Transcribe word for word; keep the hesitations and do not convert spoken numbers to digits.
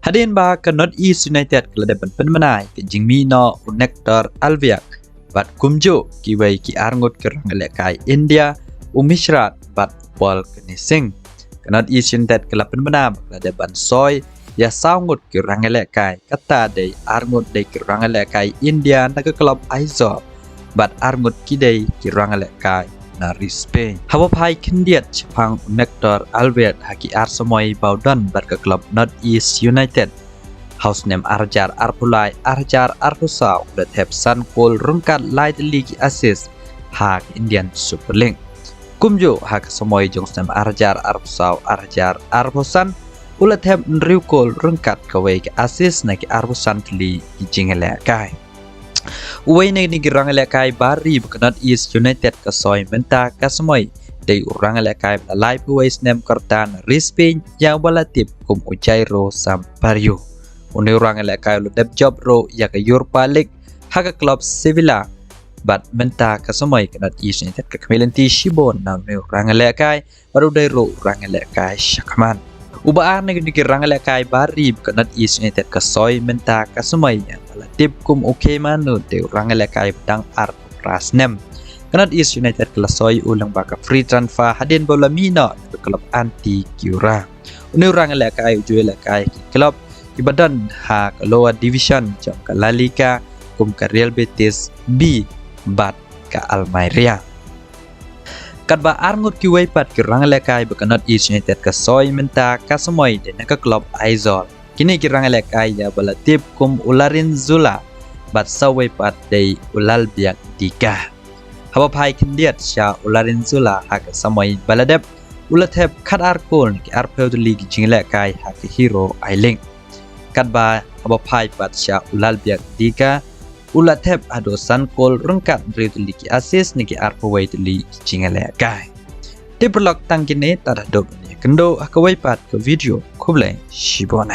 Hadien ba ka North East United ka la dep ban pynbna ïa ka jingmih noh u Nector Albiak bad kumjuh kiwei ki arngut ki rangïalehkai India, u Mishra bad Paul Kane Singh. Ka North East United ka la pynbna ba ka la dep ban soi ïa saw ngut ki rangïalehkai, kata dei arngut dei ki rangïalehkai India na ka klub Aizawl bad arngut ki dei ki rangïalehkai na ri Spain. Haba phai khyndiat shaphang u Nector Albiak ha ki ar samoi ba u don bad ka klub North East United, ha u snem ar hajar arphew lai, ar hajar arphew saw u la thep san kol ryngkat lai tylli ki assist ha ka Indian Super League. Kumjuh ha ka samoi jong u snem ar hajar arphew saw, ar hajar arphew san u la thep hynriew kol ryngkat kawei ka assist na ki arphew san tylli ki jingïalehkai. Uwei na kine ki rangïalehkai ba ri ba ka North East United ka soi mynta ka samoi dei u rangïalehkai ba la laiphew wei snem ka rta na ri Spain, ïa uba la tip kum u Jairo Sampaio. Une u rangïalehkai u la dep jop ruh ïa ka Europa League ha ka klub Sevilla. Bad mynta ka samoi ka North East United ka khmih lynti shibun na une u rangïalehkai bad u dei ruh u rangïalehkai shakhmat. Uba ar na kine ki rangïalehkai ba ri ba ka North East United ka soi mynta ka samoi, ïa uba la tip kum u Kei Manu, dei u rangïalehkai ba dang arphew phra snem. Ka North East United ka la soi u lyngba ka free transfer hadien ba u la mih noh na ka klub Antequera. Une u rangïalehkai u ju ïalehkai ha ki klub kiba don ha ka lower division jong ka La Liga kum ka Real Betis B bad ka Almeria. Katba arngut kiwei pat ki rangïalehkai ba ka North East United ka soi mynta ka samoi dei na ka klub Aizawl. Kine ki rangïalehkai ïa uba la tip kum u Larin Zula bad sa uwei pat dei u Lalbiak Dika. Haba phai khyndiat sha u Larin Zula ha ka samoi ba la dep, u la thep khatar kol na ki arphew tylli ki jingïalehkai ha ka Hero I-League. Katba haba phai pat sha u Lalbiak Dika, u la thep haduh san kol ryngkat hynriew tylli ki assist na ki arphew wei tylli ki jingïalehkai. Te paralok, tang kine tad haduh ban ïakynduh ha kawei pat ka video. Khublei shibun.